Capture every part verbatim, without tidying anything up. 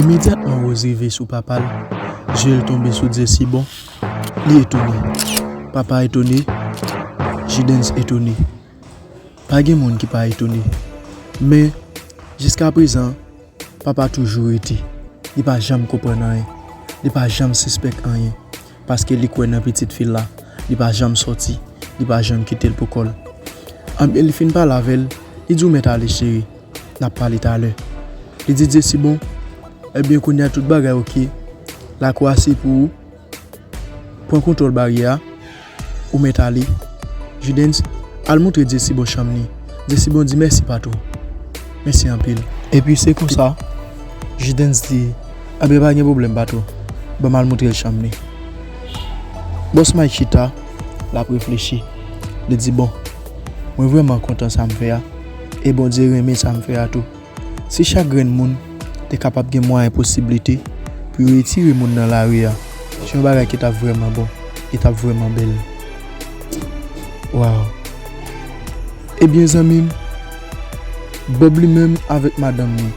Imedyatman Rose rive sou papa l, zye l tonbe sou Dyesibon, li etone. Papa etone, Jidens etone. Pa gen moun ki pa etone. Men, jiskaprezan, papa toujou rete. Li pa janm konprann anyen. Li pa janm sispèk anyen. Paske li kwè nan pitit fi l la. Li pa janm sòti. Li pa janm kite l pou kò l. Anben, li fin pale avè l, li di, "W mèt ale, cheri. N ap pale talè." Li di, "Dyesibon, ebyen, kounye a tout bagay oke. Lakou a se pou ou. Pran kontwòl baryè a. Ou mèt ale. Jidens, al montre Dyesibon chanm li. Dyesibon di, 'Mèsi, patwon. Mèsi anpil.'" Epi se konsa, Jidens di, "Anben, pa gen pwoblèm, patwon. Ban m al montre l chanm li." Bòs Mike chita, l ap reflechi. Li di, "Bon, mwen vrèman kontan sa m fè a. E Bondye renmen sa m fè a tou." Si chak grenn moun te kapab gen mwayen, posiblite pou yo retire moun nan lari a, se yon bagay ki t ap vrèman bon, ki t ap vrèman bèl. Waw! Ebyen, zanmi m, Bob li menm avèk madanm li,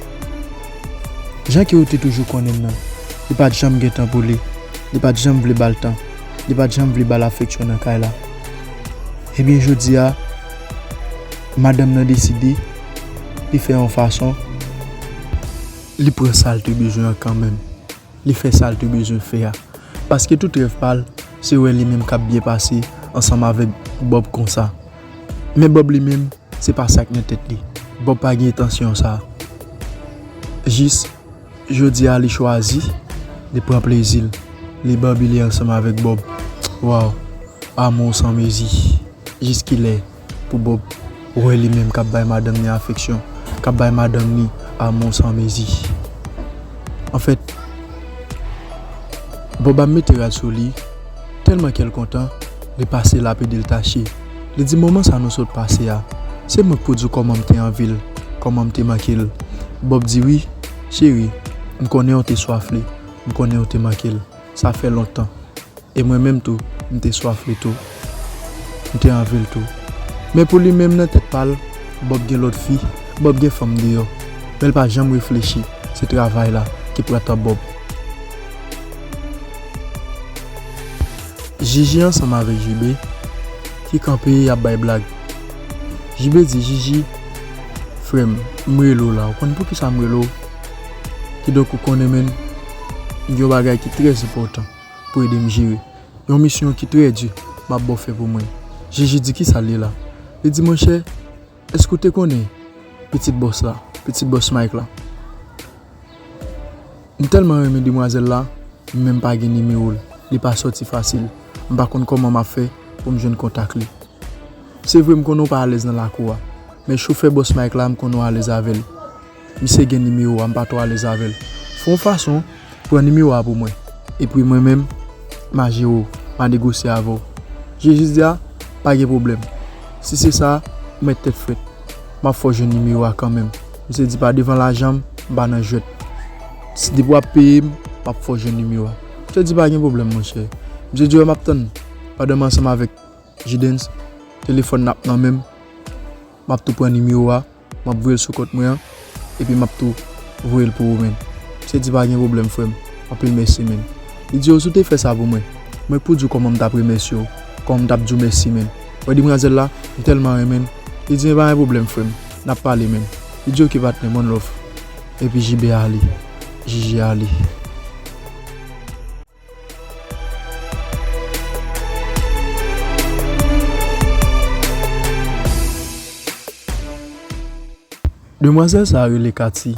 jan ke yo te toujou konnen l nan, li pa t janm gen tan pou li, li pa t janm vle ba l tan, li pa t janm vle ba l afeksyon nan kay la. Ebyen, jodi a, madanm nan deside, li fè yon fason, li pran sa l te bezwen an kanmenm. Li fè sa l te bezwen fè a. Paske tout rèv pa l, se wè li menm k ap byen pase ansanm avèk Bob konsa. Men Bob li menm, se pa sa k nan tèt li. Bob pa gen entansyon sa. Jis, jodi a, li chwazi, li pran plezi l, li babile ansanm avèk Bob. Waw, amou san mezi. Jiskilè pou Bob wè li menm k ap bay madanm li afeksyon, k ap bay madanm li amou san mezi? Anfèt, Bob ap mete rad sou li, tèlman kè l kontan, li pase lapide l tache. Li di, "Moman sa nou sot pase a, se mwen k pou di w kòman m te anvi l, kòman m te manke l." Bob di, "Wi, cheri, m konnen w te swaf li, m konnen w te manke l. Sa fè lontan." E mwen menm tou, m te swaf li tou. M te anvi l tou. Men pou li menm nan tèt pa l, Bob gen lòt fi, Bob gen fanm deyò. Men l pa janm reflechi, se travay la ki pran tan Bob. Jiji ansanm avèk Jibe, ki kanpe y ap bay blag. Jibe di, "Jiji, frè m, m rele w la. Ou konn poukisa m rele w? Kidonk ou konnen, men, m gen yon bagay ki trè enpòtan pou ede m jere. Yon misyon ki trè di, m ap ba w fè pou mwen." Jiji di, "Kisa l ye la?" Li di, "Monchè, èske w te konnen pitit bòs la, pitit bòs Mike la? M tèlman renmen demwazèl la, m menm pa gen nimewo l. Li pa sòti fasil. M pa konn kòman m ap fè pou m jwenn kontak li. Se vre, m konnen w pa alèz nan lakou a, men chofè bòs Mike la, m konnen w alèz avè l. Misye gen nimewo a, m pa twò alèz avè l. Fè yon fason, pran nimewo a pou mwen. Epi mwen menm, m a jere w, m a negosye avè w." Jiji di, "A, pa gen pwoblèm. Si se sa, ou mèt tèt frèt. M ap fè w jwenn nimewo a kanmenm." Misye di, "Pa devan lajan m, m pa nan jwèt. Si depi w ap peye m, m ap fè w jwenn nimewo a." Misye di, "Pa gen pwoblèm, monchè." Misye di, "Wè m ap tann, pandan m ansanm avèk Jidens, telefòn nan ap nan men m, m ap tou pran nimewo a, m ap voye l sou kont mwen an, epi m ap tou voye l pou ou, men." Misye di, "Pa gen pwoblèm, frè m. Anpil mèsi, men." Li di, "O, si w te fè sa pou mwen, mwen k pou di w kòman m t ap remèsye w, kòman m t ap di w mèsi, men. Wè demwazèl la, m tèlman renmen l." Li di, "Men pa gen pwoblèm, frè m. N ap pale, men." Li di, "Oke, patnè, one love." Epi Jibe ale. Jiji ale. Demwazèl sa a rele Cathy.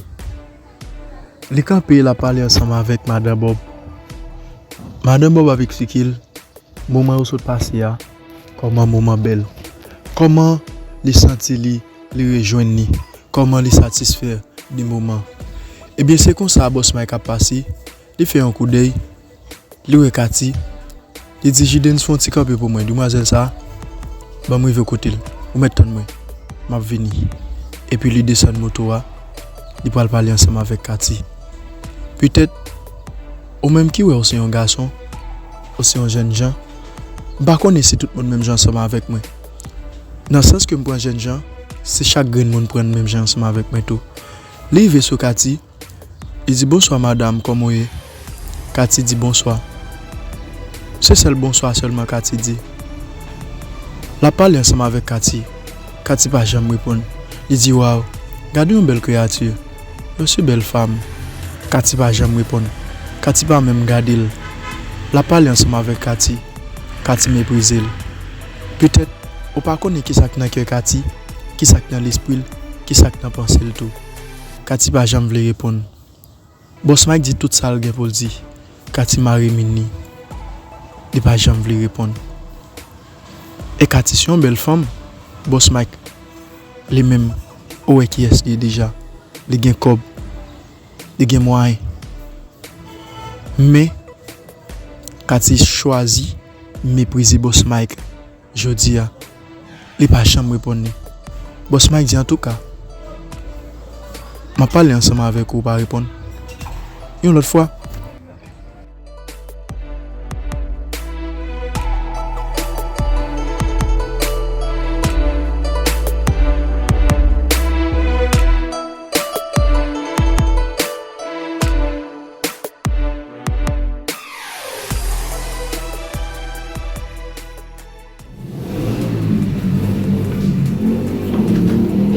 Li kanpe, l ap pale ansanm avèk madan Bob. Madan Bob ap eksplike l moman yo sot pase a, kòman moman bèl, kòman li santi li, li rejwenn li, kòman li satisfè de moman. Ebyen, se konsa bòs Mike ap pase, li fè yon koudèy, li wè Cathy, li di, "Jidens, fè yon ti kanpe pou mwen, demwazèl sa a, ban m rive kote l. Ou mèt tann mwen, m ap vini." Epi li desann moto a, li pral pale ansanm avèk Cathy. Petèt, ou menm ki wè ou se yon gason, ou se yon jènjan, m pa konnen si tout moun menm jan ansanm avèk mwen. Nan sans ke m pran jènjan, si chak grenn moun pran l menm jan ansanm avèk mwen tou. Li rive sou Cathy, Li di, "Bonswa, madanm, kòman w ye?" Katy di, "Bonswa." Se sèl bonswa sèlman Katy di. L ap pale ansanm avèk Katy. Katy pa janm reponn. Li di, "Waw, gade yon bèl kreyati. Yo se bèl fanm." Katy pa janm reponn. Katy pa menm gade l. L ap pale ansanm avèk Katy. Katy meprize l. Petèt, ou pa konnen kisa k nan kè Katy, kisa k nan lespri l, kisa k nan panse l tou. Katy pa janm vle reponn. Bòs Mike di tout sa l gen pou l di. Katy mare min li. Li pa janm vle reponn. E Katy se yon bèl fanm. Bòs Mike, li menm, ou wè kiyès li ye deja. Li gen kòb. Li gen mwayen. Men, Katy chwazi meprize Bòs Mike. Jodi a, li pa janm reponn li. Bòs Mike di, "Antouka, m ap pale ansanm avèk ou, ou pa reponn. Yon lòt fwa."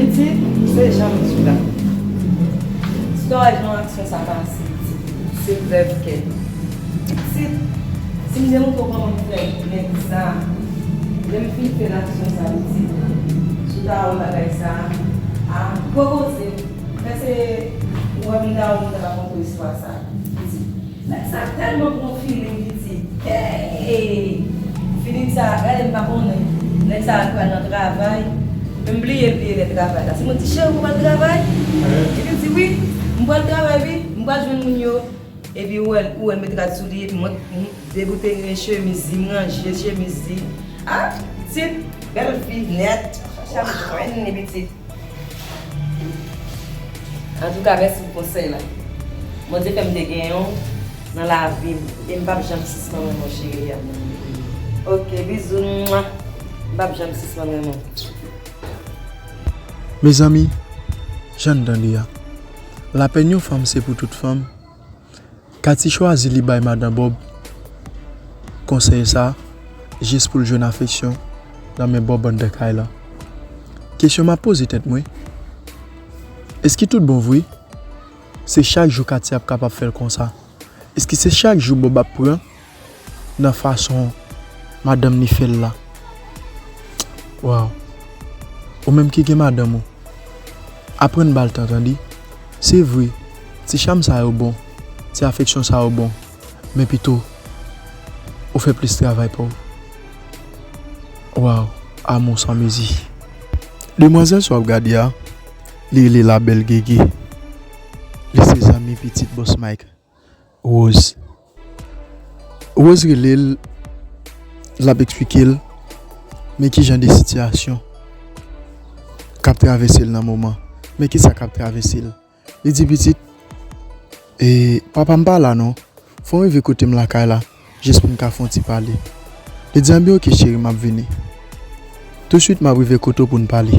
Pitit, se jan m di w la. Si w wè jan aksyon sa pase, pitit, se krèv kè. Pitit, si m te montre w kòman m fè nèg sa, lè m fin fè l aksyon sa, pitit, si w ta wè bagay sa, a, gwo koze, men se ou wè m ta, ou ta kontre istwa sa, pitit. Nèg sa tèlman pran feeling, pitit. Hey! Feeling sa, gade m pa konnen. Nèg sa pral nan travay. Men m bliye, bliye lè travay la. Si mwen di, "Cheri, ou pral travay?" Li di, "Wi, m pral travay, wi. M pral jwenn moun yo." Epi ou wè, ou wè l met rad sou li, epi mwen, m deboutone chemiz li, m ranje chemiz li. Ah, pitit, bèl fi nèt. Chache m jwenn li, pitit. Antouka, mèsi pou konsèy la. Bondye fè m te gen yon nan lavi m, e m p ap janm sispann renmen w, cheri a. Ok, bizou, mwa. M p ap janm sispann renmen w. Mezanmi, jan n tande a, lapèn yon fanm se pou tout fanm. Katy chwazi li bay madan Bob konsèy sa, jis pou l jwenn afeksyon nan men Bob anndan kay la. Kesyon m ap poze tèt mwen, èske tout bon vre, se chak jou Katy ap kapab fè l konsa? Èske se chak jou Bob ap pran nan fason madanm li fè l la? Waw. Ou menm ki gen madanm ou, aprann ba l tan, tande. Se vre, ti cham sa yo bon, ti afeksyon sa yo bon, men pito ou fè plis travay pa w. Waw, amour sans mesure. Demwazèl sa w ap gade a, li rele Labèl Gege. Li se zanmi pitit Bòs Mike. Rose. Rose rele l, l ap eksplike l men ki jan de sitiyasyon k ap travèse l nan moman. Men kisa k ap travèse l. Li di, "Pitit, e, papa m pa la non. Fò m rive kote m lakay la, jis pou n ka fè yon ti pale." Li di, "Anben, oke, cheri, m ap vini. Tousuit, m ap rive kote w pou n pale."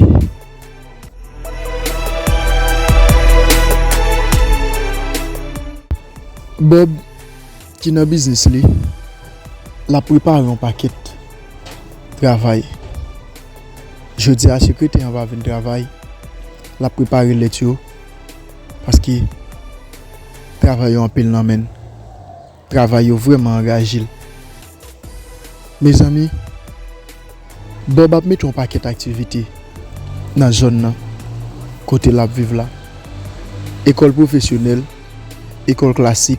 Bob, ki nan biznis li, l ap prepare yon pakèt travay. Jodi a, sekretè an va vin travay, l ap prepare lèt yo, paske travay yo anpil nan men l. Travay yo vrèman anraje l. Mezanmi, Bob ap mete yon pakèt aktivite nan zòn nan, kote l ap viv la. Ekòl pwofesyonèl, ekòl klasik,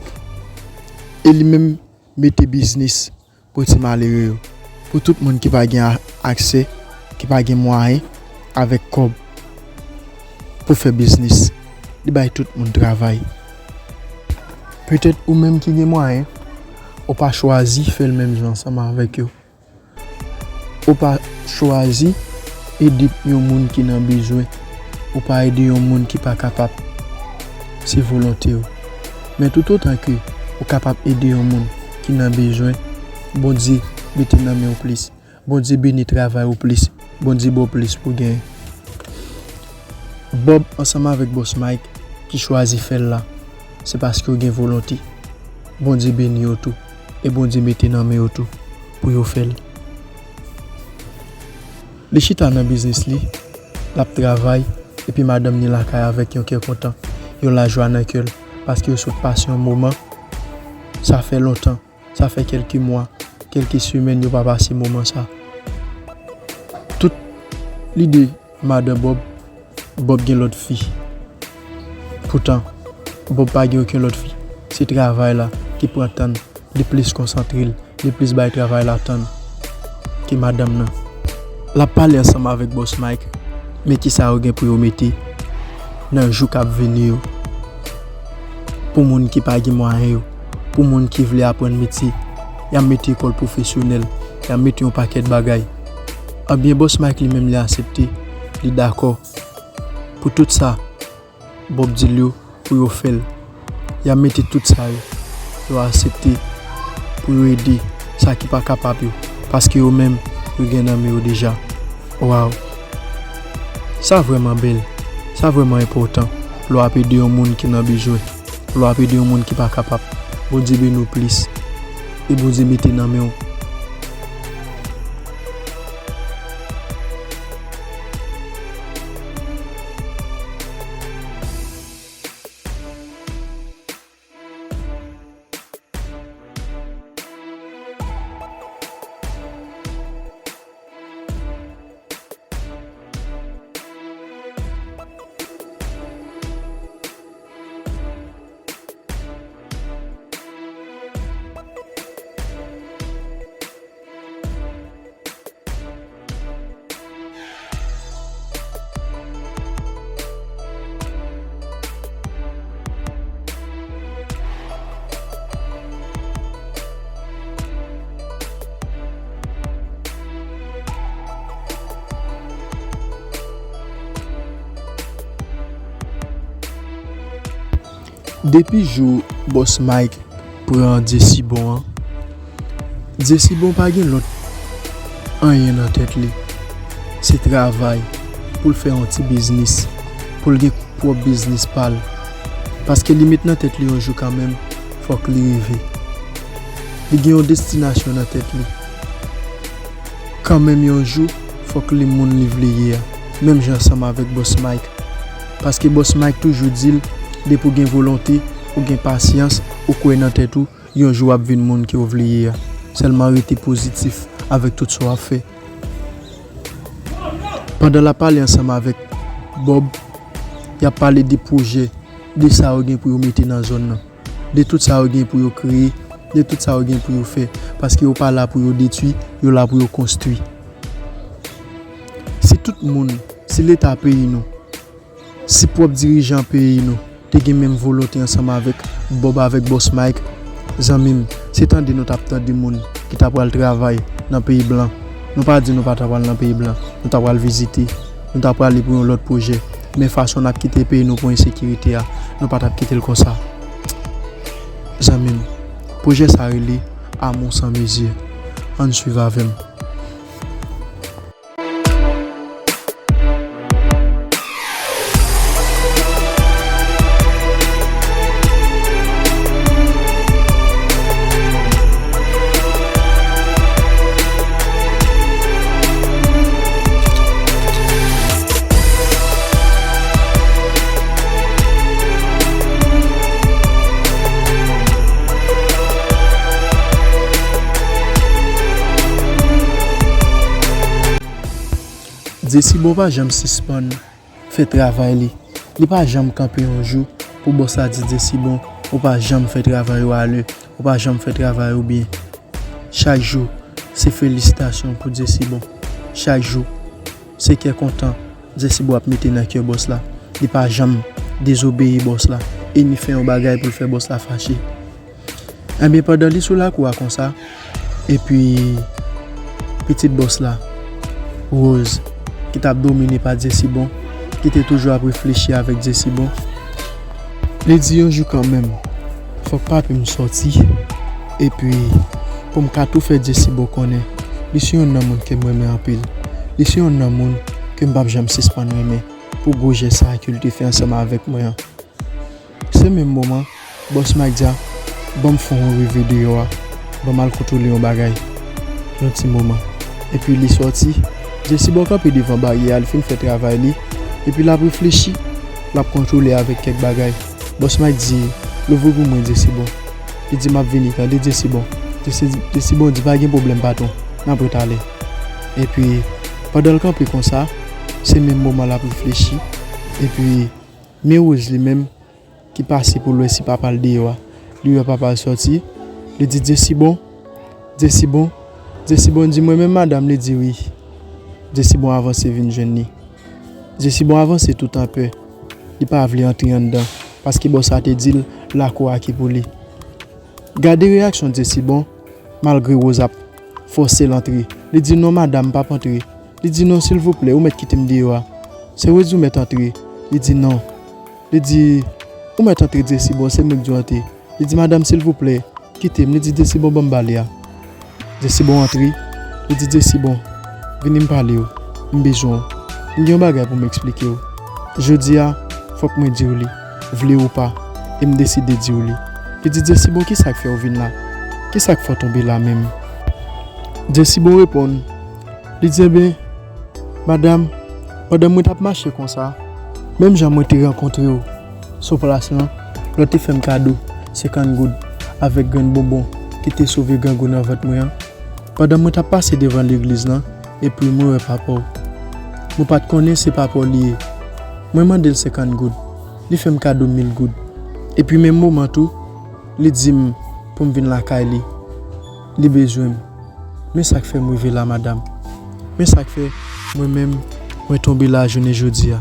e li menm mete biznis pou ti malere yo, pou tout moun ki pa gen a-, aksè, ki pa gen mwayen avèk kòb pou fè biznis. Li bay tout moun travay. Petèt ou menm ki gen mwayen, ou pa chwazi fè l menm jan ansanm avèk yo. Ou pa chwazi ede yon moun ki nan bezwen. Ou pa ede yon moun ki pa kapab. Se volonte w. Men toutotan ke ou kapab ede yon moun ki nan bezwen, Bondye mete nan men w plis. Bondye beni travay ou plis. Bondye ba w plis pou genyen. Bob ansanm avèk Bòs Mike ki chwazi fè l la. se paske yo gen volonte. Bondye beni yo tou, e Bondye mete nan men yo tou pou yo fè l. Li chita nan biznis li, l ap travay, epi madanm ni lakay avèk yon kè kontan, yon lajwa nan kè l, paske yo sot pase yon moman, sa fè lontan, sa fè kèlke mwa, kèlke semèn yo pa pase moman sa. Tout lide madan Bob, Bob gen lòt fi. Poutan, Bob pa gen okenn lòt fi. Se travay la ki pran tan l, li plis konsantre l, li plis bay travay la tan l ke madanm nan. L ap pale ansanm avèk Bòs Mike, men kisa yo gen pou yo mete nan jou k ap vini yo. Pou moun ki pa gen mwayen yo, pou moun ki vle aprann metye, y ap mete lekòl pwofesyonèl, y ap mete yon pakèt bagay. Ebyen, Bòs Mike li menm li aksepte, li dakò pou tout sa Bob di l yo pou yo fè l. Y ap mete tout sa yo, yo aksepte pou yo ede sa ki pa kapab yo, paske yo menm, yo gen nan men yo deja. Waw! Sa vrèman bèl, sa vrèman enpòtan lè w ap ede yon moun ki nan bezwen, lè w ap ede yon moun ki pa kapab. Bondye beni w plis, e Bondye mete nan men w. Depi jou Bòs Mike pran Dyesibon an, Dyesibon pa gen lòt anyen nan tèt li. Se travay pou l fè yon ti biznis, pou l gen pwòp biznis pa l. Paske li met nan tèt li yon jou kanmenm, fòk li rive. Li gen yon destinasyon nan tèt li. Kanmenm yon jou, fòk li moun li vle ye a, menm jan ansanm avèk Bòs Mike. Paske Bòs Mike toujou di l, depi w gen volonte, ou gen pasyans, ou kwè nan tèt ou, yon jou w ap vin moun ke w vle ye a. Sèlman rete pozitif avèk tout sa w ap fè. Pandan l ap pale ansanm avèk Bob, y ap pale de pwojè, de sa yo gen pou yo mete nan zòn nan, de tout sa yo gen pou yo kreye, de tout sa yo gen pou yo fè, paske yo pa la pou yo detwi, yo la pou yo konstwi. Si tout moun, si Leta peyi nou, si pwòp dirijan peyi nou te gen menm volonte ansanm avèk Bob, avèk Bòs Mike, zanmi m, se tande nou t ap tande moun ki ta pral travay nan peyi blan. Nou pa di nou pa ta pral nan peyi blan, nou ta pral vizite, nou ta prale pou yon lòt pwojè. Men fason n ap kite peyi nou pou ensekirite a, nou pa t ap kite l konsa. Zanmi m, pwojè sa rele Amour sans mesure. Ann swiv avè m. Dyesibon pa janm sispann fè travay li. Li pa janm kanpe yon jou pou bòs la di Dyesibon, ou pa janm fè travay ou alè, ou pa janm fè travay ou byen. Chak jou, se felisitasyon pou Dyesibon. Chak jou, se kè kontan Dyesibon ap mete nan kè bòs la. Li pa janm dezobeyi bòs la, e ni fè yon bagay pou l fè bòs la fache. Ebyen, pandan li sou lakou a konsa, epi pitit bòs la, Rose, ki t ap domine pa Dyesibon, ki te toujou ap reflechi avèk Dyesibon, li di yon jou kanmenm, fòk papi m sòti, epi pou m ka tou fè Dyesibon konnen, li se yonn nan moun ke m renmen anpil. Li se yonn nan moun ke m p ap janm sispann renmen pou gwo jès sa a ke l te fè ansanm avèk mwen an. Se menm moman, Bòs Mike di a, "Ban m fè yon reve deyò a, ban m al kontwole yon bagay, yon ti moman." Epi li sòti, Jesibon kanpe devan baryè a, li fin fè travay li, epi l ap reflechi, l ap kontwole avèk kèk bagay. Bòs Mike di, "Louvri pou mwen, Jesibon." Li di, "M ap vini, tande, Jesibon." Jesi-, Jesibon di, "Pa gen pwoblèm, patwon, n ap wè talè." Epi, pandan l kanpe konsa, se menm moman l ap reflechi, epi, men Rose li menm, ki pase pou l wè si papa l deyò a. Li wè papa l sòti, li di, "Jesibon, Jesibon, Jesibon di mwen menm madanm," li di, "Wi." Jesibon avanse vin jwenn li. Jesibon avanse tout an pè. Li pa vle antre anndan, paske bòs la te di l lakou a ki pou li. Gade reyaksyon Jesibon, malgre Rose ap fòse l antre. Li di, "Non, madanm, m p ap antre." Li di, "Non, silvouplè, ou mèt kite m deyò a." Se Rose di, "Ou mèt antre." Li di, "Non." Li di, "Ou mèt antre, Jesibon, se mwen k di w antre." Li di, "Madanm, silvouplè, kite m." Li di, "Jesibon, ban m bale a." Jesibon antre. Li di, "Jesibon, vini m pale w. M bezwen w. M gen yon bagay pou m eksplike w. Jodi a, fòk mwen di w li, vle ou pa, e m deside di w li." Li di, "Jesibon, kisa k fè w vin la? Kisa k fè w tonbe la menm?" Jesibon reponn, li di, "Enben, madanm, pandan mwen t ap mache konsa, menm jan mwen te rankontre w sou plas lan, lè w te fè m kado senkant goud avèk grenn bonbon ki te sove grangou nan vant mwen an, pandan mwen t ap pase devan legliz lan, epi mwen wè papa w. Mwen pa t konnen se papa w li ye. Mwen mande l senkant goud. Li fè m kado mil goud. Epi menm moman tou, li di m pou m vin lakay li. Li bezwen m. Men sa k fè m rive la, madanm. Men sa k fè mwen menm, mwen tonbe la jounen jodi a."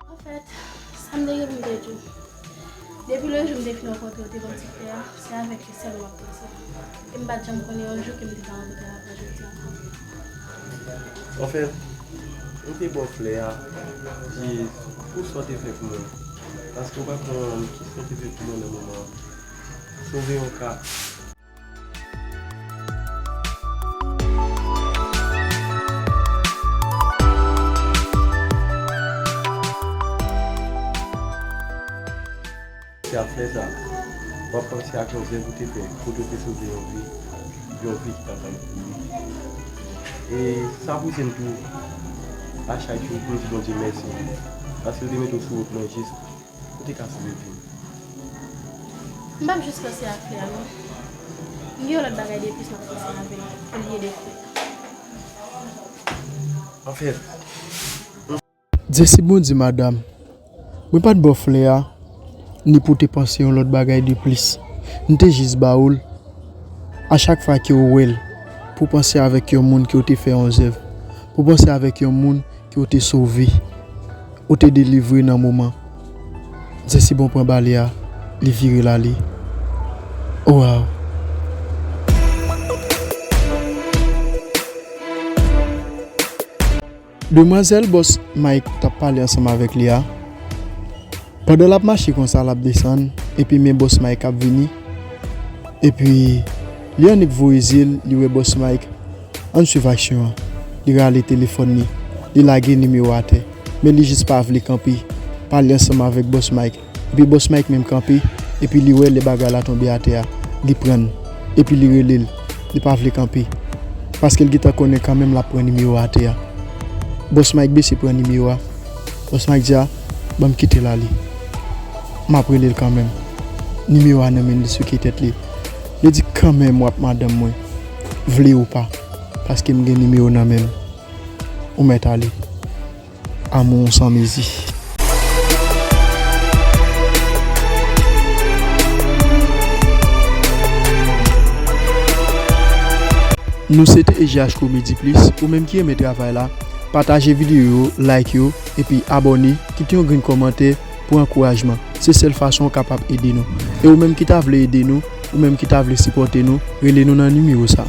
Anfèt, sa m te gen pou m te di w. Depi le jou m te fin rankontre w, te pran ti frè a, se avèk li sèlman m ap panse. E m pa t janm konnen yon jou ke m te ka rankontre papa jodi a ankò. Anfèt, m te ba w flè a, di pou sa w te fè pou mwen. Paske w pa konprann kisa w te fè pou mwen nan moman an. Sove yon ka. Se ap fè sa. W ap panse ak yon zèv ou te fè, kote w te sove yon vi, yon vi ki pa t ap mouri. E sa pouse m tou, a chak jou, pou m di Bondye mèsi. Paske l te mete w sou wout mwen jis pou te ka sove vi m. M p ap jis panse ak flè a, non. M gen yon lòt bagay de plis m ap panse avè l, olye de flè a. Anfèt, Jesibon di, madanm, mwen pa t ba w flè a, ni pou w te panse yon lòt bagay de plis. M te jis ba w l, a chak fwa ke w wè l, pou w panse avèk yon moun ke w te fè yon zèv, pou w panse avèk yon moun ke w te sove, ou te delivre nan moman. Jesibon pran bale a, li vire l ale. Waw! Demwazèl bòs Mike t ap pale ansanm avèk li a, pandan l ap mache konsa, l ap desann, epi men bòs Mike ap vini, epi li annik voye zye l, li wè bòs Mike. Ann swiv aksyon an. Li rale telefòn li. Li lage nimewo atè. Men li jis pa vle kanpe. Pale ansanm avèk bòs Mike. Epi bòs Mike menm kanpe. Epi li wè lè bagay la tonbe atè a. Li pran l. Epi li rele l. Li pa vle kanpe. Paske l gentan konnen kanmenm l ap pran nimewo atè a. Bòs Mike bese pran nimewo a. Bòs Mike di a, "Ban m kite l ale. M ap rele l kanmenm." Nimewo a nan men l, li souke tèt li. Li di, "Kanmenm w ap madanm mwen. Vle ou pa. Paske m gen nimewo nan men m. Ou mèt ale. Amou w san mezi." Nou se te E G H Comedy Plus. Ou menm ki renmen travay la, pataje videyo yo, like yo, epi abòne, kite yon grenn kòmantè pou ankourajman. Se sèl fason w kapab ede nou. E ou menm ki ta vle ede nou, ou menm ki ta vle sipòte nou, rele nou nan nimewo sa.